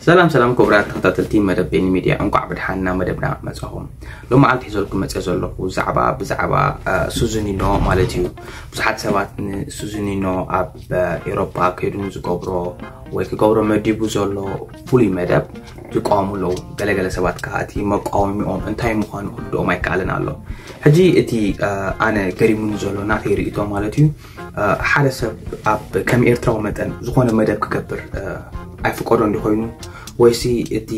ሰላም ሰላም ክቡራት ተኸታተልቲ መደብ ቤኒ ሚድያ፣ እንኳዕ ብድሓን ናብ መደብና መጻኹም። ሎም መዓልቲ ሒዘልኩም መጽእ ዘለኹ ዛዕባ ብዛዕባ ሱዙኒኖ ማለት እዩ። ብዙሓት ሰባት ንሱዙኒኖ ኣብ ኤሮፓ ከይዱ ዝገብሮ ወይ ክገብሮ መዲቡ ዘሎ ፍሉይ መደብ ዝቃወሙ ኣለዉ። ገለገለ ሰባት ከዓ እቲ መቃወሚኦም እንታይ ምዃኑ ክርድኦም ኣይከኣልን ኣሎ። ሕጂ እቲ ኣነ ገሪሙኒ ዘሎ ናተይ ርእቶ ማለት እዩ፣ ሓደ ሰብ ኣብ ከም ኤርትራዊ መጠን ዝኾነ መደብ ክገብር ኣይፍቀዶ እንዲኮይኑ፣ ወይሲ እቲ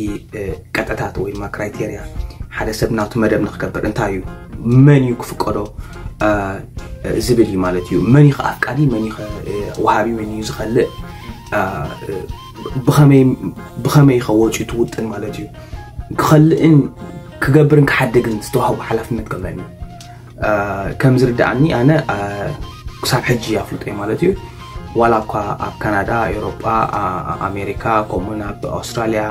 ቀጥታት ወይ ድማ ክራይቴርያ ሓደ ሰብ ናቱ መደብ ንክገብር እንታይ እዩ፣ መን እዩ ክፍቀዶ ዝብል እዩ ማለት እዩ። መን እዩ ኣፍቃዲ፣ መን እዩ ወሃቢ፣ መን እዩ ዝኸልእ፣ ብኸመይ ብኸመይ ከወፂኡ ትውጥን ማለት እዩ። ክኸልእን ክገብርን ክሓድግን ዝተዋህቡ ሓላፍነት ከመን እዩ። ከም ዝርዳእኒ ኣነ ክሳብ ሕጂ ኣፍልጦ ማለት እዩ። ዋላ እኳ ኣብ ካናዳ፣ ኤውሮጳ፣ ኣሜሪካ፣ ከምኡውን ኣብ ኣውስትራልያ፣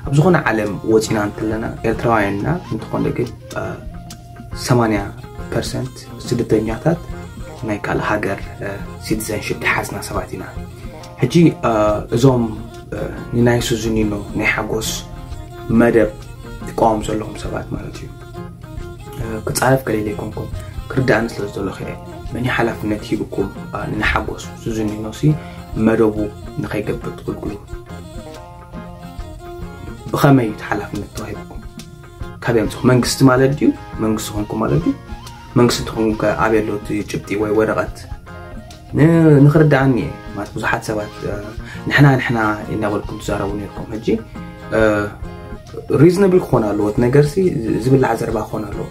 ኣብ ዝኾነ ዓለም ወፂና እንተለና ኤርትራውያንና እንተኾነ ግን ሰማንያ ፐርሰንት ስደተኛታት ናይ ካልእ ሃገር ሲቲዘንሽፕ ዝሓዝና ሰባት ኢና። ሕጂ እዞም ንናይ ሱዙኒኖ ናይ ሓጎስ መደብ ትቃወሙ ዘለኹም ሰባት ማለት እዩ፣ ክጻረፍ ከለለ ኣይኮንኩም፣ ክርዳእኒ ስለ ዝደለኹ እየ። መን ሓላፍነት ሂብኩም ንሓጎስ ሱዙኒኖ ሲ መደቡ ንኸይገብር ትኽልክሉ? ብኸመይ እዩ እቲ ሓላፍነት ተዋሂብኩም? ካብ የምፅኹ መንግስቲ ማለት ድዩ? መንግስቲ ኾንኩም ማለት ድዩ? መንግስቲ እንትኾንኩም ከ ኣበይ ኣሎ እቲ ጭብጢ ወይ ወረቐት? ንኽርዳእኒ እየ ማለት ብዙሓት ሰባት ንሕና ንሕና እናበልኩም ትዛረቡ ነርኩም። ሕጂ ሪዝነብል ክኾን ኣለዎ እቲ ነገር ሲ፣ ዝብላዕ ዘረባ ክኾን ኣለዎ።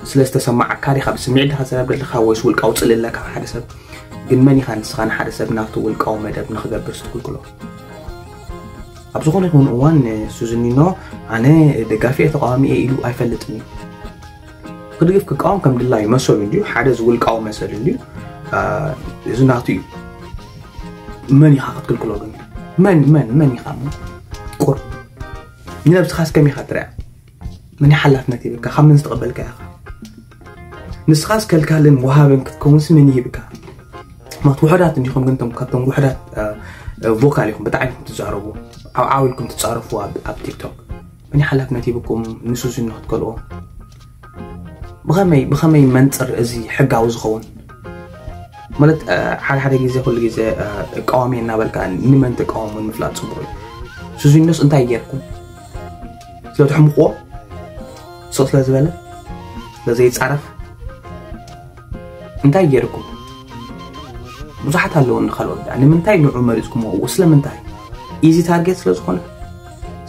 ስለ ዝተሰማዓካ ዲኻ ብስምዒት ዲኻ ትዛረብ ዘለኻ ወይስ ውልቃዊ ፅልኢ ኣለካ ሓደ ሰብ? ግን መን ኢኻ ንስኻ ንሓደ ሰብ ናቱ ውልቃዊ መደብ ንኽገብር ዝትክልክሎ? ኣብ ዝኾነ ይኹን እዋን ንሱዙኒኖ ኣነ ደጋፊ እየ ተቃዋሚ እየ ኢሉ ኣይፈልጥን እዩ። ክድግፍ ክቃወም ከም ድላዩ መሰሉ እንድዩ፣ ሓደ ዝውልቃዊ መሰል እንድዩ። እዚ ናቱ እዩ። መን ኢኻ ክትክልክሎ ግን? መን መን መን ኢኻ? ቁር ንነብስኻስ ከመይ ኢኻ ትሪኣ? መን ሓላፍነት ይብካ? ካብ መን ዝተቐበልካ ኢኻ? ንስኻስ ከልካልን ወሃብን ክትከውንስ መን ይህብካ? ማለት ውሑዳት እንዲኹም ግን እቶም ካብቶም ውሑዳት ቮካል ኢኹም፣ ብጣዕሚ ኢኹም ትዛረቡ፣ ዓው ኢልኩም ትጻረፉ ኣብ ቲክቶክ። መን ሓላፍነት ይብኩም ንሱዙኒኖ ክትከልኦ? ብኸመይ ብኸመይ መንጽር እዚ ሕጋዊ ዝኸውን? ማለት ሓደ ሓደ ግዜ ኩሉ ግዜ እቃወም እየ እናበልካ ንመን ትቃወሙ ንምፍላጥ ጽቡቕ እዩ። ሱዙኒኖስ እንታይ ጌርኩም? ስለ ትሕምቕዎ ስቕ ስለ ዝበለ ስለ ዘይጻረፍ እንታይ ጌርኩም? ብዙሓት ኣለዉ ንኻልኦት ደኣ ንምንታይ ንዑ መሪጽኩምዎ? ስለምንታይ? ኢዚ ታርጌት ስለ ዝኾነ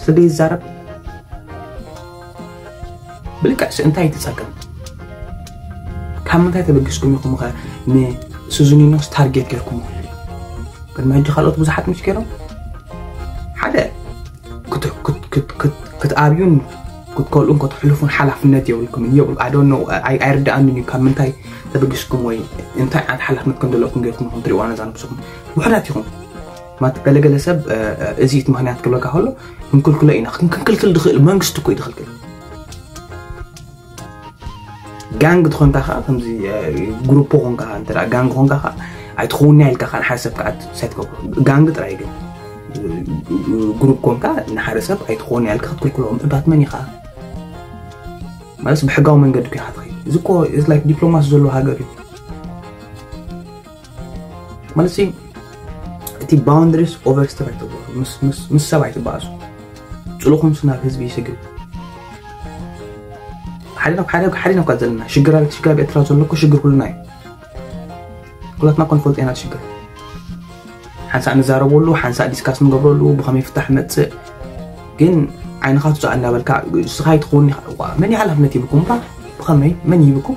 ስለ ዘይዛረብ ብልክዕ ሲ እንታይ ትጸገም? ካብ ምንታይ ተበጊስኩም ኢኹም ከ ንሱዙኒኖስ ታርጌት ጌርኩሞ? ቅድሚ ሕጂ ካልኦት ብዙሓት ምስ ገይሮም ሓደ ክትኣብዩን ክትከልኡን ከተሕልፉን ሓላፍነት የብልኩምን። የብሉ ኣዶኖ ኣይርድኣንን እዩ ካብ ምንታይ ተበጊስኩም ወይ እንታይ ዓይነት ሓላፍነት ከም ዘለኩም ጌርኩም ኢኹም ትሪእዋ ነዛ ነብስኹም። ውሕዳት ኢኹም ማለት ገለገለ ሰብ እዚ እቲ ምክንያት ክብለካ ከሎ ክንክልክሎ ኢና። ክንክልክል ዝኽእል መንግስቲ እኮ እዩ ዝኽልክል። ጋንግ ትኾንካ ከዓ ከምዚ ግሩፕ ኾንካ እንተ ጋንግ ኾንካ ከዓ ኣይትኸውን ኢልካ ከዓ ንሓደ ሰብ ከዓ ሳይትገብሮ ጋንግ ጥራይ ግን ግሩፕ ኮንካ ንሓደ ሰብ ኣይትኸውን ኢልካ ክትክልክሎ ምእባት መን ኢኻ ማለት ብሕጋዊ መንገዲ ኩ ኢኻ ትኸይድ። እዚ እኮ ላይክ ዲፕሎማሲ ዘለዎ ሃገር እዩ ማለት ሲ እቲ boundaries overstep ኣይትግበሩ። ምስ ሰብ ኣይትበኣሱ። ፅልኹም ሲ ናብ ህዝቢ ይስግብ። ሓደ ናብ ሓደ ሓደ ናብ ዘለና ሽግር ኣብ ሽግር ኣብ ኤርትራ ዘሎ እኮ ሽግር ኩልና እዩ። ኩላትና እኮ ንፈልጦ ኢና ሽግር። ሓንሳእ ንዛረበሉ፣ ሓንሳእ ዲስካስ ንገብረሉ ብኸመይ ፍታሕ መፅእ። ግን ዓይንኻ ትፃእ እንዳበልካ ስኻ ይትኸውን ኢኻ። መን ሓላፍነት ይብኩም ባ? ብኸመይ መን ይብኩም?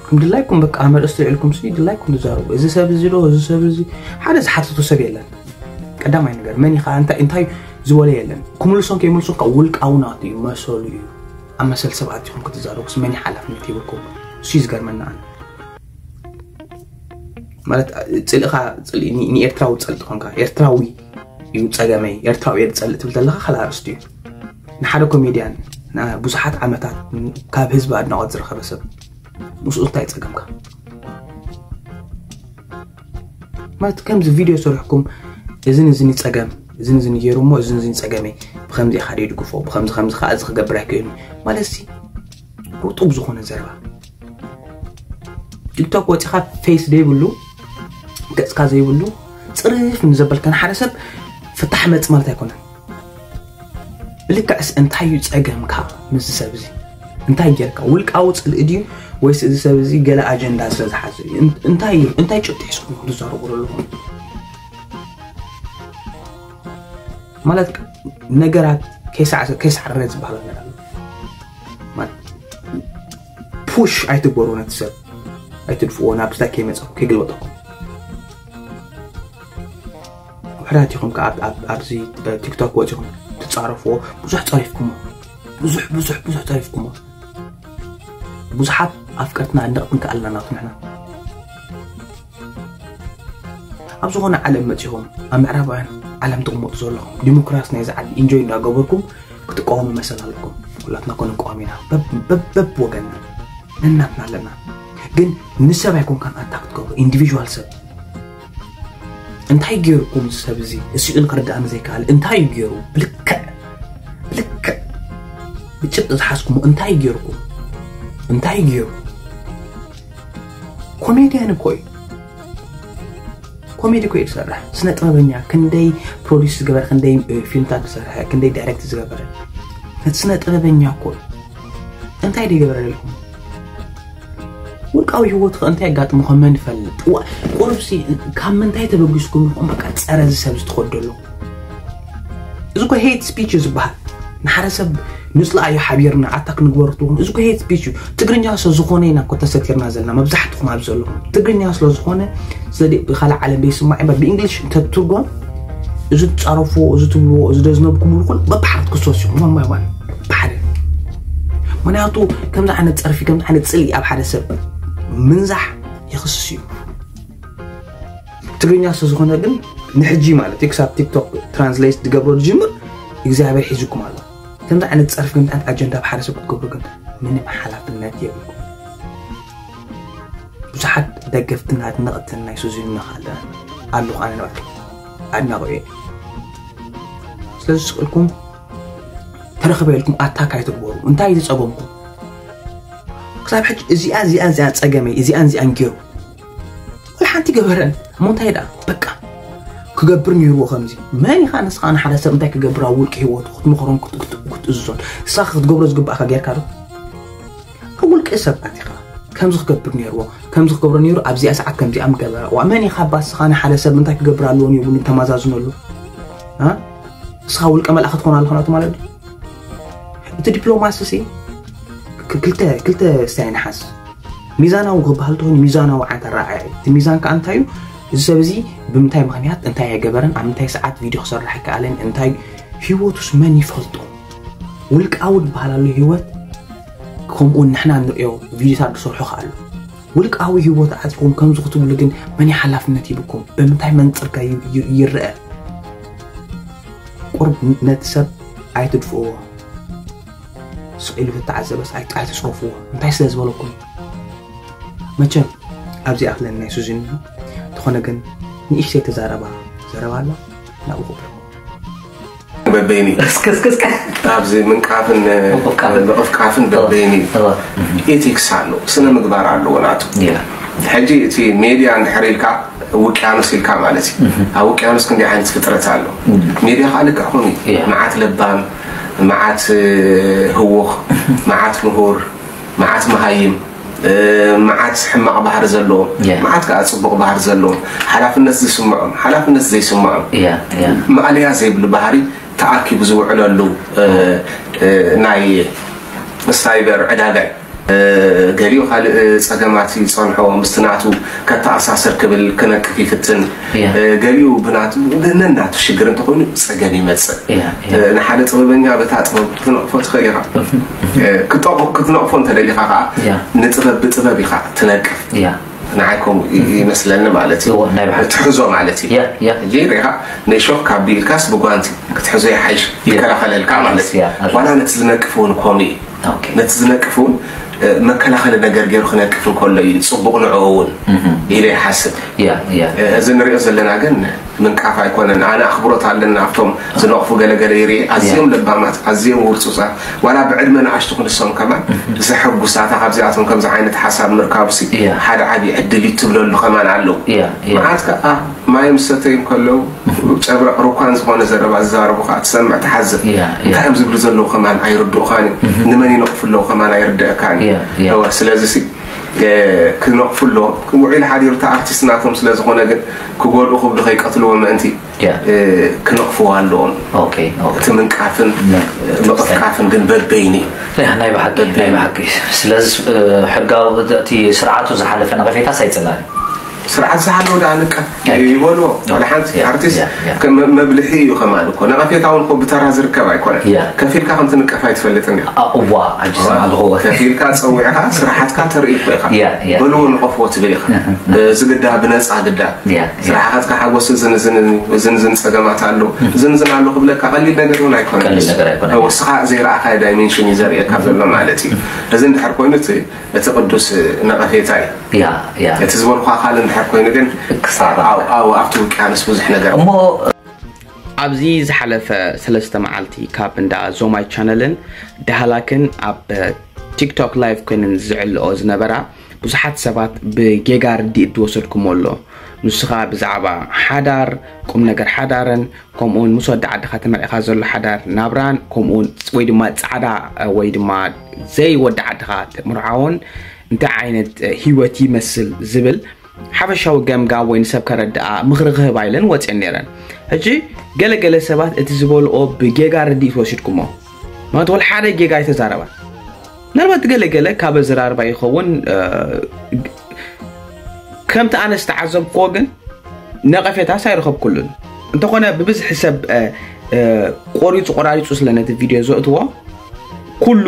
ከም ድላይኩም በቃ መርእስቲ ልዕልኩም ሲ ድላይኩም ትዛረቡ። እዚ ሰብ እዚ ዶ እዚ ሰብ እዚ ሓደ ዝሓተቱ ሰብ የለን። ቀዳማይ ነገር መን ኢኻ እንታይ እንታይ ዝበሎ የለን። ክምልሶም ከይምልሶም ካብ ውልቃዊ ናቱ እዩ መሰሉ እዩ። ኣብ መሰል ሰብ ኣቲኹም ክትዛረቡስ መን ሓላፍነት ይብልኩም? እሱ እዩ ዝገርመና ኣነ። ማለት ጽልእኻ ጽልኢ ኒ- ንኤርትራዊ ትጸልእ ትኾንካ ኤርትራዊ እዩ ጸገመይ ኤርትራዊ እየ ዝጸልእ ትብል ዘለኻ ካልእ ኣርእስቲ እዩ። ንሓደ ኮሜድያን ን- ብዙሓት ዓመታት ካብ ህዝቢ ኣድናቖት ዝረኸበ ሰብ ምስኡ እንታይ ጸገምካ? ማለት ከምዚ ቪድዮ ሰሪሕኩም እዝን እዝን ይጸገም፣ እዝን እዝን ገይሩ እሞ እዝን እዝን ይጸገመ፣ ብኸምዚ ኢኻ ድግፎ፣ ብኸምዚ ከምዚ ከኣ እዚ ክገብር ኣይክእልን ማለት ሲ ርጡብ ዝኾነ ዘረባ። ቲክቶክ ወፂኻ ፌስ ዘይብሉ፣ ገፅካ ዘይብሉ፣ ፅርፍ ንዘበልካ ንሓደ ሰብ ፍታሕ መፅ ማለት ኣይኮነን። ብልክዕስ እንታይ እዩ ፀገምካ ምስ ሰብ እዚ? እንታይ ጌርካ? ውልቃዊ ፅልኢ ድዩ ወይስ እዚ ሰብ እዚ ገለ ኣጀንዳ ስለ ዝሓዘ እዩ? እን- እንታይ እዩ? እንታይ ጭብጢ ሒዝኩም ትዛረቡ ዘለኹም? ማለት ነገራት ከይሳዕ- ከይሳዕረረ ዝበሃል ነገር ኣሎ። ማለት ፑሽ ኣይትግበሩ ነቲ ሰብ፣ ኣይትድፍዎ ናብ ስታይ ከይመፀኩም ከይግልበጠኩም። ውሕዳት ኢኹም ከ ኣብ- ኣብ- ኣብዚ ቲክቶክ ወፂኹም ትፃረፍዎ። ብዙሕ ፀሪፍኩሞ፣ ብዙሕ ብዙሕ ብዙሕ ፀሪፍኩሞ። ብዙሓት ኣፍቀርትና ኣድነቕትን ከኣልና ናቱ ንሕና ኣብ ዝኾነ ዓለም መፂኹም ኣብ ምዕራባውያን ዓለም ትቕመጡ ዘለኹም ዲሞክራሲ ናይዚ ዓዲ ኢንጆይ እንዳገበርኩም ክትቃወሙ መሰል ኣለኩም። ኩላትና ኮነ ንቃወም ኢና በብ- በብ- በብ ወገንና ነናትና ኣለና። ግን ንሰብ ኣይኮንካን ኣታክ ትገብሩ ኢንዲቪዥዋል ሰብ። እንታይ ገይርኩም እዚ ሰብ እዚ እሲኡ ንክርዳእኒ ዘይከኣለ እንታይ እዩ ገይሩ? ብልክዕ ብልክዕ ብጭብጢ ዝሓዝኩሞ እንታይ ገይርኩም? እንታይ ገይሩ? ኮሜድያን እኮ እዩ። ኮሜዲ እኮ እዩ ዝሰርሕ። ስነ ጥበበኛ ክንደይ ፕሮዲስ ዝገበረ፣ ክንደይ እ፣ ፊልምታት ዝሰርሐ፣ ክንደይ ዳይሬክት ዝገበረ ነቲ ስነ ጥበበኛ እኮ እዩ። እንታይ ደይገበረ ኢልኩም? ውልቃዊ ህይወት ከ እንታይ ኣጋጥምኹም መን ይፈልጥ? ዋ- ቁሩብሲ ካብ ምንታይ ተበጊስኩም ኢኹም በቃ ጸረ እዚ ሰብ ዝተኸደሉ? እዚ እኮ ሄት ስፒች እዩ ዝበሃል። ንሓደ ሰብ ንፅላኣዮ ሓቢርና ኣታክ ንግበሩ ትብሉ፣ እዚ እኮ ሄት ስፒች እዩ። ትግርኛ ስለ ዝኾነ ኢና እኮ ተሰቲርና ዘለና መብዛሕትኹም ኣብ ዘለኹም ትግርኛ ስለ ዝኾነ ስለ ደይ- ብካልእ ዓለም ደይስማዕ እምበር ብእንግሊሽ እንተትትርጎም እዚ ትፃረፍዎ፣ እዚ ትብልዎ፣ እዚ ደዝነብኩም ይኹን በብሓደ ክትክሰሱ ኢኹም። ዋን ባይ ዋን በብሓደ። ምክንያቱ ከምዚ ዓይነት ፀርፊ፣ ከምዚ ዓይነት ፅልኢ ኣብ ሓደ ሰብ ምንዛሕ የኽስስ እዩ። ትግርኛ ስለ ዝኾነ ግን ንሕጂ ማለት እዩ ክሳብ ቲክቶክ ትራንስሌት ዝገብሮ ዝጅምር እግዚኣብሔር ሒዙኩም ኣሎ። ከምዚ ዓይነት ፀርፊ፣ ከምዚ ዓይነት ኣጀንዳ ኣብ ሓደ ሰብ ክትገብሩ ግን ምንም ሓላፍነት የብልኩም። ብዙሓት ደገፍትን ኣድነቕትን ናይ ሱዚን ኣለኹ ኣነ ንባዕለይ ኣድናቑ እየ። ስለዚ ስቅልኩም ተረኽበ ኢልኩም ኣታክ ኣይትግበሩ። እንታይ እዩ ዝፀገምኩም? ክሳብ ሕጂ እዚኣ እዚኣ እዚኣ ፀገመይ እዚኣን እዚኣን ገይሩ ወላ ሓንቲ ገበረን እሞ እንታይ ደኣ በቃ ክገብር ነይርዎ ከምዚ። መን ኢኻ ንስኻ ንሓደ ሰብ እንታይ ክገብር ኣብ ውልቂ ህይወቱ ክትመኽሮን ክት- ክት- ክትእዝዞን? ንስኻ ክትገብሮ ዝግባእካ ጌርካ ዶ? ኣብ ውልቂ ሰባት ኢኻ ከምዚ ክገብር ነይርዎ፣ ከምዚ ክገብሮ ነይሩ ኣብዚኣ ሰዓት ከምዚኣ ምገበረ። ዋ መን ኢኻ ባስኻ ንሓደ ሰብ እንታይ ክገብር ኣለዎ ይብሉ ተማዛዝነሉ? እ? ንስኻ ውልቀ መልኣኽ ትኾን ኣለኻ ናቱ ማለት ድዩ? እቲ ዲፕሎማሲ ሲ ክ- ክልተ ክልተ ስታይ ንሓዝ። ሚዛናዊ ክበሃል ተኾይኑ ሚዛናዊ ዓይነት ኣረኣእያ እዩ። እቲ ሚዛን ከኣ እንታይ እዩ? እዚ ሰብ እዚ ብምንታይ ምኽንያት እንታይ ኣይገበረን፣ ኣብ ምንታይ ሰዓት ቪድዮ ክሰርሕ ኣይከኣለን፣ እንታይ ህይወቱስ መን ይፈልጦ? ውልቃዊ ዝበሃል ኣሎ ህይወት ከምኡ ንሕና ንርእዮ ቪድዮታት ዝሰርሑ ከኣ ኣሎ። ውልቃዊ ህይወት ኣቲኹም ከምዚ ክትብሉ ግን መን እዩ ሓላፍነት ሂብኩም? ብምንታይ መንፅር ከ ይ- ይ- ይረአ? ቁሩብ ነቲ ሰብ ኣይትድፍእዎ። ስቕ ኢሉ ዝተዓዘበስ ኣይ- ኣይትፅረፍዎ። እንታይ ስለ ዝበለኩም? መቸም ኣብዚ ኣኽለን ናይ ሱዚን እንተኾነ ግን ንእሽተይ ተዛረባ ዘረባ ኣላ ናብኡ ክብለኩም። በበይኒ ኣብዚ ምንቃፍን ምቕፍቃፍን በበይኒ ኢቲክስ ኣሎ፣ ስነ ምግባር ኣለዎ ናቱ። ሕጂ እቲ ሜድያ እንድሕር ኢልካ ውቅያኖስ ኢልካ ማለት እዩ። ኣብ ውቅያኖስ ክንደይ ዓይነት ፍጥረት ኣሎ። ሜድያ ከዓ ልክዕ ከምኡ እዩ። መዓት ለባም፣ መዓት ህውኽ፣ መዓት ምሁር፣ መዓት መሃይም፣ መዓት ሕማቕ ባህሪ ዘለዎም፣ መዓት ከዓ ፅቡቕ ባህሪ ዘለዎም፣ ሓላፍነት ዝስምዖም፣ ሓላፍነት ዘይስምዖም፣ ማእለያ ዘይብሉ ባህሪ ተኣኪቡ ዝውዕለሉ ናይ ሳይበር ዕዳጋ እዩ። ገሊኡ ካልእ ፀገማት ይፀንሖ ምስቲ ናቱ ከተኣሳስር ክብል ክነቅፍ ይፍትን። ገሊኡ ብናቱ ነናቱ ሽግር እንተኮይኑ ፀገም ይመፅእ። ንሓደ ጥበበኛ በታ ጥበብ ክትነቅፎ ትኽእል ኢኻ። ክትነቅፎ እንተደሊኻ ከዓ ንጥበብ ብጥበብ ኢኻ ትነቅፍ። ንዓይ ከምኡ ይመስለኒ ማለት እዩ። ትሕዞ ማለት እዩ። ሕጂ ሪኢኻ ንእሾኽ ካብ ኢድካስ ብጓንቲ ክትሕዞ ይሓይሽ፣ ይከላኸለልካ ማለት እዩ። ዋላ ነቲ ዝነቅፍ እውን ከምኡ እዩ። ነቲ ዝነቅፍ እውን መከላኸሊ ነገር ገይሩ ክነቅፍ እንከሎ እዩ ፅቡቕ ንዕኡ እውን ኢለ ይሓስብ። እዚ ንሪኦ ዘለና ግን ምንቃፍ ኣይኮነን። ኣነ ኣኽብሮት ኣለና ኣብቶም ዝነቕፉ ገለገለ ይርኢ፣ ኣዝዮም ለባማት፣ ኣዝዮም ውርጹጻት፣ ዋላ ብዕድመ ንኣሽቱ ክንሶም ከማን ዘሐጉሳታ ካብዚኣቶም ከምዚ ዓይነት ሓሳብ ምርካብሲ ሓደ ዓቢ ዕድል እዩ ትብለሉ ከማን ኣለዉ። መዓት ከኣ ማዮም ሰተዮም ከለዉ ጨብረቕ ርኳን ዝኾነ ዘረባ ዝዛረቡ ከኣ ትሰምዕ፣ ትሓዝብ። እንታይ እዮም ዝብሉ ዘለዉ ከማን ኣይርድኡኻን እዩ። ንመን ይነቕፉ ኣለዉ ከማን ኣይርድኣካን እዩ። ስለዚ ሲ ክነቕፉ ኣለዎም። ውዒል ሓዲሩ እቲ ኣርቲስት ናቶም ስለ ዝኾነ ግን ክጎድኡ ክብሉ ከይቀትልዎ ምእንቲ ክነቕፍዎ ኣለዎም። እቲ ምንቃፍን ምቕፍቃፍን ግን በበይኑ እዩ። ናይ ብሓቂ ናይ ብሓቂ። ስለዚ ሕጋዊ እቲ ስርዓቱ ዝሓለፈ ነቐፌታስ ኣይጽላእን። ስርዓት ዝሓለወ ደኣ ንቀፍ ይበልዎ። ዋላ ሓንቲ ኣርቲስት መብልሒ እዩ ከማን እኮ። ነቐፌታ እውን እኮ ብተራ ዝርከብ ኣይኮነን። ከፊልካ ከም ትንቀፍ ኣይትፈልጥን ኢኻ። እዋ፣ ሕጂ ሰማዕልኹዎ። ከፊልካ ጸዊዕካ ስራሓትካ ተርኢ እኮ ኢኻ። በልዎ ንቐፍዎ ትብል ኢኻ። እዚ ግዳ ብነጻ ግዳ ስራሕኻ ሓጎስ ዝንዝን ዝንዝን ጸገማት ኣሎ። ዝንዝን ኣሎ ክብለካ ቀሊል ነገር እውን ኣይኮነን። ቀሊል ነገር ኣይኮነን። እወ፣ እስኻ ዘይረኣኻዮ ዳይሜንሽን እዩ ዘርእየካ ዘሎ ማለት እዩ። እዚ እንድሕር ኮይኑ እቲ እቲ ቅዱስ ነቐፌታ እዩ። ያ ያ። እቲ ዝበልኳ ኣካል እንድሕር ኮይኑ ግን ክሳብ ኣብቲ ውቅያኖስ ብዙሕ ነገር እሞ ኣብዚ ዝሓለፈ ሰለስተ መዓልቲ ካብ እንዳ ዞማይ ቻነልን ዳህላክን ኣብ ቲክቶክ ላይቭ ኮይነን ዝዕልኦ ዝነበራ ብዙሓት ሰባት ብጌጋ ርድኢት ዝወሰድኩሞ ኣሎ። ንስኻ ብዛዕባ ሓዳር፣ ቁም ነገር ሓዳርን ከምኡውን ምስ ወዲ ዓድኻ ተመርዒኻ ዘሎ ሓዳር ናብራን ከምኡውን ወይ ድማ ጻዕዳ ወይ ድማ ዘይ ወዲ ዓድኻ ተምርዓዎን እንታይ ዓይነት ህይወት ይመስል ዝብል ሓፈሻዊ ገምጋም ወይ ንሰብ ከረድኣ ምኽሪ ክህባ ኢለን ወፅየን ነይረን። ሕጂ ገለገለ ሰባት እቲ ዝበልኦ ብጌጋ ርድኢት ወሲድኩሞ ማለት ወላ ሓደ ጌጋ ኣይተዛረባ። ምናልባት ገለገለ ካብ ኣዘራርባ ይኸውን። ከምቲ ኣነ ዝተዓዘብክዎ ግን ነቐፌታስ ኣይረኸብኩሉን። እንተኾነ ብብዝሒ ሰብ ቆሪፁ ቆራሪፁ ስለ ነቲ ቪድዮ ዘእትዎ ኩሉ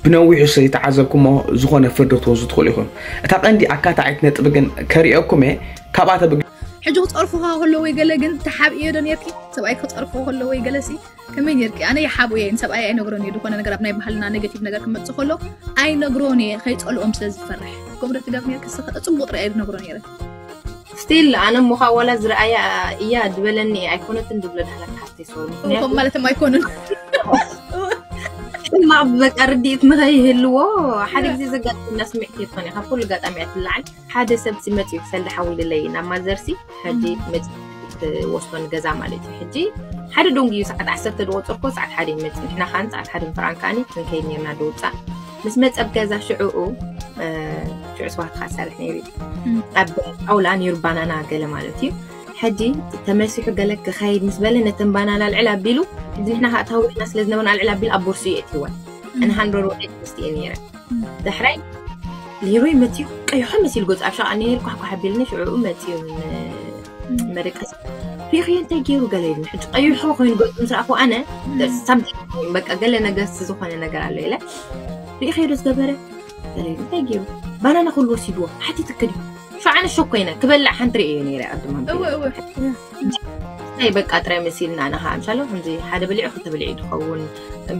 ብነዊሑ ስለ ዝተዓዘብኩሞ ዝኾነ ፍርዲ ክትወስዱ ትኽእሉ ኢኹም። እታ ቀንዲ ኣካታዒት ነጥቢ ግን ከርእየኩም እየ። ካብኣ ተበግ- ሕጂ ክፀርፉኻ ከሎ ወይ ገለ ግን ተሓብእዮ ዶ ነርኪ? ሰብኣይ ክፀርፎ ከሎ ወይ ገለሲ ከመይ ነርኪ? ኣነ ይሓብኦ እየ፣ ንሰብኣይ ኣይነግሮን እየ። ዝኾነ ነገር ኣብ ናይ ባህልና ኔጌቲቭ ነገር ክመፅእ ከሎ ኣይነግሮን እየ፣ ከይፀልኦም ስለ ዝፈርሕ። ከምኡ ዶ ትገብሪ ነርኪ? ንስኺ ከ ፅቡቕ ጥራይ እየ ዝነግሮ ነይረ። ስቲል ኣነ እሞ ካብ ዋላ ዝረኣያ እያ ድበለኒ እየ ኣይኮነትን ድብሎ ዳህላክ ሓፍተይ ሶሪ። ከምኡ ምኽንያቱ ማለት ኣይኮኑን። ሕማቕ በቃ ርድኢት ንኸይህልዎ ሓደ ግዜ ዘጋጥመና ስምዒት ከይትኾን እያ ካብ ኩሉ ኣጋጣሚ እያ ትለዓል። ሓደ ሰብ ሲ መፂኡ ክሰልዲ ሓዊልለይ ናብ ማዘርሲ ሕጂ መፂኡ ክትወስዶ ንገዛ ማለት እዩ። ሕጂ ሓደ ደንጉዩ ሰዓት ዓሰርተ ዝቆፀርኮ ሰዓት ሓደ ይመፅእ ንሕና ካን ሰዓት ሓደ ምፍራን ከዓኒ ክንከይድ ነርና ድውፃእ ምስ መፀ ኣብ ገዛ ሽዕኡ ሽዑ ስዋት ክሰርሕ ነይሩ እዩ። ኣብ ጣውላ ነይሩ ባናና ገለ ማለት እዩ። ሕጂ ተመሲሑ ገለ ክኸይድ ምስ በለ ነተን ባናና ልዕል ኣቢሉ ሕጂ ንሕና ከዓ ታዊሕና ስለ ዝነበርና ልዕል ኣቢሉ ኣብ ቦርሱ የእትወን። ኣነ ሃንድረድ ወደይ ክወስድ እየ ነይረ። ዳሕራይ ሌሮይ መፅኡ ቀይሖ መሲሉ ገፁ ኣብ ሸቃ ነይሩ ኳሕኳሕ ኣቢልኒ ሽዕኡ መፅኡ መደቀሲ ሪእኽዮ እንታይ ገይሩ ገለ ኢሉኒ። ሕጂ ቀይሖ ኮይኑ ገፁ ምስ ረኣኹ ኣነ ሳምቲንግ በቃ ገለ ነገር ዝኾነ ነገር ኣሎ ኢለ ሪእኽዮ ዶ ዝገበረ ገለ ኢሉ እንታይ ገይሩ ባናና ኩሉ ወሲድዎ ሓቲትክ ድዩ? ሽዑ ኣነ ሾክ ኮይነ ክበልዕ ሓንቲ ርእየ ነይረ ቅድም ኣቢለ። እወ፣ እወ። እንታይ በቃ ጥራይ መሲልና ኣነ ከዓ ምሻሎ ከምዚ ሓደ በሊዑ ክልተ በሊዑ እዩ ዝኸውን።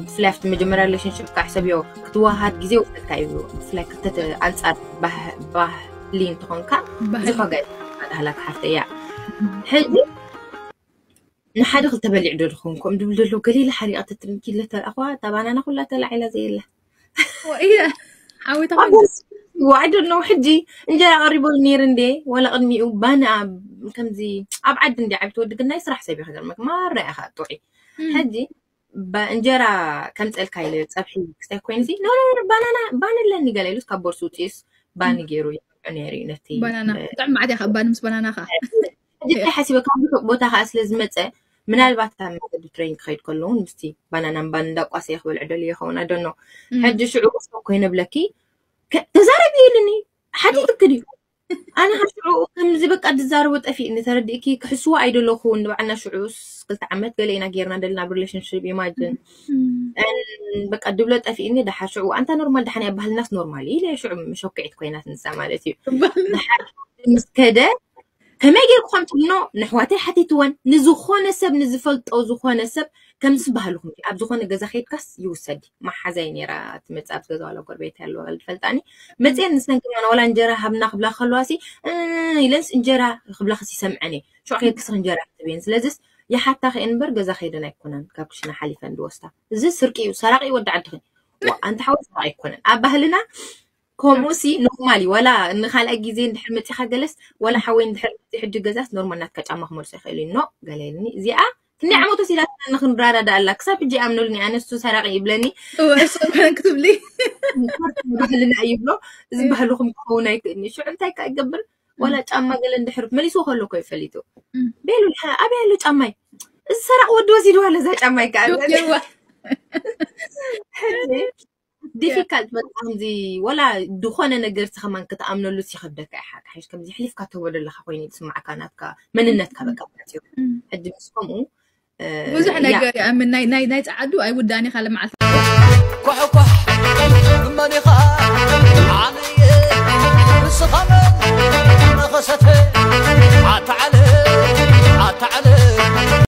ብፍላይ ኣብቲ መጀመርያ ሪሌሽንሽፕ ከዓ ሕሰብዮ ክትወሃሃድ ግዜ ይወስደካ እዩ። ብፍላይ ክልተ ተ- ኣንጻር ባህ- ባህሊ እንትኾንካ ባህሊ። እዚ ከጋ ኣዳህላክ ሓፍተ እያ። ሕጂ ንሓደ ክልተ በሊዕ ዶ ዝኸውን ከምኡ ድብል ዘሎ ገሊላ ሓሪቓ ተትርምኪ ለተረኣኽዋ እታ ባናና ኩላ ተላዒላ ዘየላ። እየ ሓዊታ ኮይና። I don't know ሕጂ እንጀራ ቀሪቦ ነይሩ እንዴ ዋላ ቅድሚኡ ባና ከምዚ ኣብ ዓዲ እንዲ ዓብቲ ወዲ ግናይ ስራሕ ሰብ ይኸገርመክ ማራ ኢኻ ጥዑይ። እም። ሕጂ ባ- እንጀራ ከምፀልካ ኢለ ፀብሒ ክስታይ ኮይኑ ሲ ኖ ኖ ኖ፣ ባናና ባን ኣለኒ ገለ ኢሉስ ካብ ቦርሱ ውፅኢስ ባን ገይሩ ይበልዑ ነይሩ እዩ ነቲ ባናና እ፣ ጥዕም ማዕድ ኢኻ ባን ምስ ባናና ኸዓ። ሕጂ እንታይ ሓሲበ ካብ ርሑቕ ቦታ ከዓ ስለ ዝመፀ ምናልባት ካብ መገዲ ትሬን ክኸይድ ከሎ እውን ምስቲ ባናናን ባን እንዳቋሰየ ክበልዕ ደልዮ ይኸውን ኣደኖ። እም። ሕጂ ሽዑ ቁስቶ ኮይነ ብለኪ ከ- ተዛረቢ ኢሉኒ ሓቲትክ ድዩ? ኣነ ካብ ሽዑ ከምዚ በቃ ዝዛረቦ ጠፊእኒ ተረዲእኪ ክሕስዎ ኣይደለኹን ንባዕልና ሽዑስ ክልተ ዓመት ገለ ኢና ጌርና ደልና ኣብ ሪሌሽንሽፕ ኢማጅን እም። በቃ ድብሎ ጠፊእኒ ደሓር ሽዑ ኣንታ ኖርማል ደሓን እያ ባህልናስ ኖርማል እዩ ኢለ ሽዑ ሸኪዕት ኮይናት ንሳ ማለት እዩ። ደሓር ምስ ከደ ከመይ ጌርኩ ከም ትብልኖ ንሕዋተይ ሓቲትወን፣ ንዝኾነ ሰብ፣ ንዝፈልጦ ዝኾነ ሰብ ከም ዝበሃልኹም ኣብ ዝኾነ ገዛ ከይድካስ ይውሰድ። መሓዛይ ነይራ ትመጽእ፣ ኣብ ገዛ ዋላ ጎረቤት ያለዋ ትፈልጣኒ። መጽኤን ንሰን ከማን ዋላ እንጀራ ሃብና ክብላ ከለዋሲ፣ "እ" ኢለንስ እንጀራ ክብላ ክስ ይሰምዐን እየ። ሽዑ ከይድክስ እንጀራ ክትብየን። ስለዚስ ይሓታ ከየን እምበር ገዛ ከይደን ኣይኮነን ካብ ክሽነ ሓሊፈን ዝወስዳ። እዚ ስርቂ እዩ፣ ሰራቂ እዩ ወዲ ዓድኺ። ዋ፣ ኣንቲ ሓወይ ሰራቂ ኣይኮነን። ኣብ ባህልና ከምኡ ሲ ኖርማል እዩ። ዋላ ንኻልኣይ ግዜ እንድሕር መጺኻ ገለስ፣ ዋላ ሓወይ እንድሕር መጺ ሕጂ ገዛስ ኖርማል ናትካ ጫማ ክመልሶ ይኽእል እዩ። ኖ፣ ገለ ኢልኒ። እዚኣ ክንደይ ዓመት ወሲዳትና ንኽንረዳዳእ ኣላ። ክሳብ ሕጂ ይኣምነሉኒ፣ ኣነ እሱ ሰራቂ ይብለኒ። እወ፣ እሱ እንኳን ክትብሊ። ባህልና እዩ ብሎ፣ እዚ ባህልኹም ክኸውን ኣይክእልኒ። ሽዑ እንታይ ከ ይገብር? ዋላ ጫማ ገለ እንድሕር መሊስዎ ከሎ እኮ እዩ ፈሊጡ። እም። ቤሉ፣ "ሓ-፣ ኣበይ ኣሎ ጫማይ? እዚ ሰራቂ ወዲ ወሲድዋ ኣሎ እዛ ጫማይ" ከኣ። ዮዋ። ሕጂ ዲፊካልት በቃ ከምዚ፣ ወላ ዝኾነ ነገር ሲ ከማን ክትኣምነሉ ይኸብደካ እዩ። ሓቂ ሓይሽ ከምዚ ሕሊፍካ ትህቦ ዘለኻ ኮይኑ እዩ ዝስማዓካ፣ ናትካ መንነትካ በቃ መጽዩ። እም። ሕጂ ምስ ከምኡ፣ እ፣ ብዙሕ ያ። ነገር ይኣምን። ናይ፣ ናይ፣ ናይ ጸዓዱ ኣይውዳን ኢኻ ለመዓልቲ። ኳሕኳሕ እመኒኻ ዓንየ ንስኻ መን ነኸሰተ ኣታ ዓለ